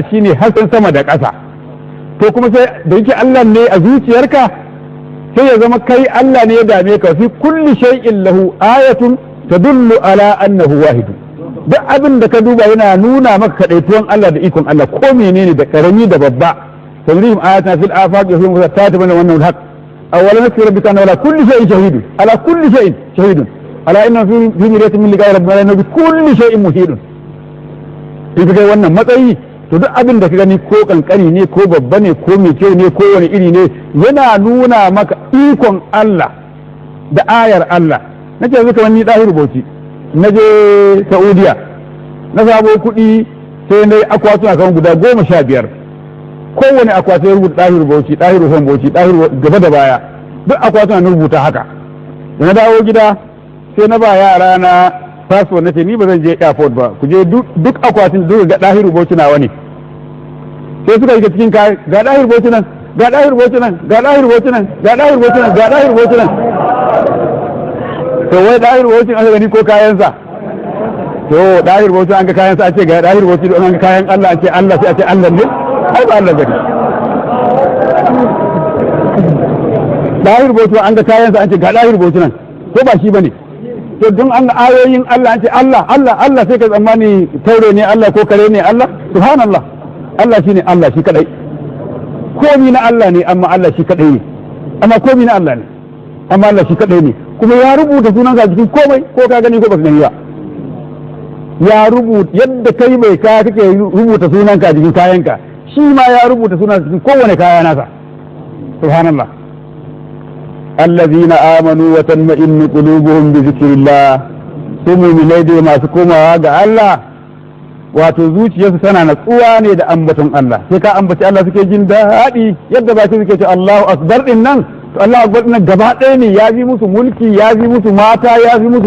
Shine hasken sama da ƙasa. To kuma sai da yake Allah ne a zuciyarka, sai ya zama kai Allah ne ya dame ka. في كل شيء له آية تدل على أنه واحد. Duk abin da ka duba yana nuna maka kadaituwan Allah da ikon Allah, ko menene, da karami da babba. سنريهم آياتنا في الآفاق وفي حتى يتبين لهم أنه الحق. أولم يكف بربك أنه على كل شيء شهيد؟ على كل شيء شهيد. ألا إنهم في مرية من لقاء ربهم، ألا إنه بكل شيء محيط. In ka kai wannan matsayi, to duk abin da ka gani, ko kankani ne ko babba ne ko mai kyau ne ko wani iri ne, yana nuna maka ikon Allah da ayar Allah. Nace yanzu kamar ni Dahiru Bauchi, na je Saudiya na samo kuɗi, sai na yi akwatuna kamar guda 15. Kowane akwati ya rubuta Dahiru Bauchi, Dahiru Hon Bauchi, Dahiru gaba da baya. Duk akwatuna na rubuta haka. Da na dawo gida, sai na ba yara na passport, na ce ni ba zan je airport ba, ku je duk akwatin duk ga Dahiru Bauchi nawa ne. Sai suka shiga cikin kaya, ga Dahiru Bauchi nan, ga Dahiru Bauchi nan, ga Dahiru Bauchi nan, ga Dahiru Bauchi nan, ga Dahiru Bauchi nan. To wai Dahiru Bauchi aka gani ko kayansa? To Dahiru Bauchi an ga kayansa, a ce ga Dahiru Bauchi. An ga kayan Allah, an ce Allah, sai a ce Allah ne? Ai ba Allah bane. Dahiru Bauchi an ga kayansa, an ce ga Dahiru Bauchi nan, ko ba shi bane? To don an ga ayoyin Allah an ce Allah, Allah, Allah, sai ka tsammani taure ne Allah ko kare ne Allah? Subhanallah. Allah shine Allah shi kadai. Komi na Allah ne, amma Allah shi kadai ne. Amma komi na Allah ne, amma Allah shi kadai ne. Kuma ya rubuta sunansa cikin komai, ko ka gani ko baka gani ba. Ya rubuta yadda kai mai kaya kake rubuta sunanka a jikin kayanka, shi ma ya rubuta sunansa cikin kowane kaya nasa. Subhanallah. الذين آمنوا وتطمئن قلوبهم بذكر الله. Su muminai dai masu komawa ga Allah, wato zuciyarsu tana natsuwa ne da ambaton Allah. Sai ka ambaci Allah suke jin daɗi, yadda baki suke ce Allahu akbar din nan. To Allahu akbar din nan gaba ɗaya ne ya fi musu mulki, ya fi musu mata, ya fi musu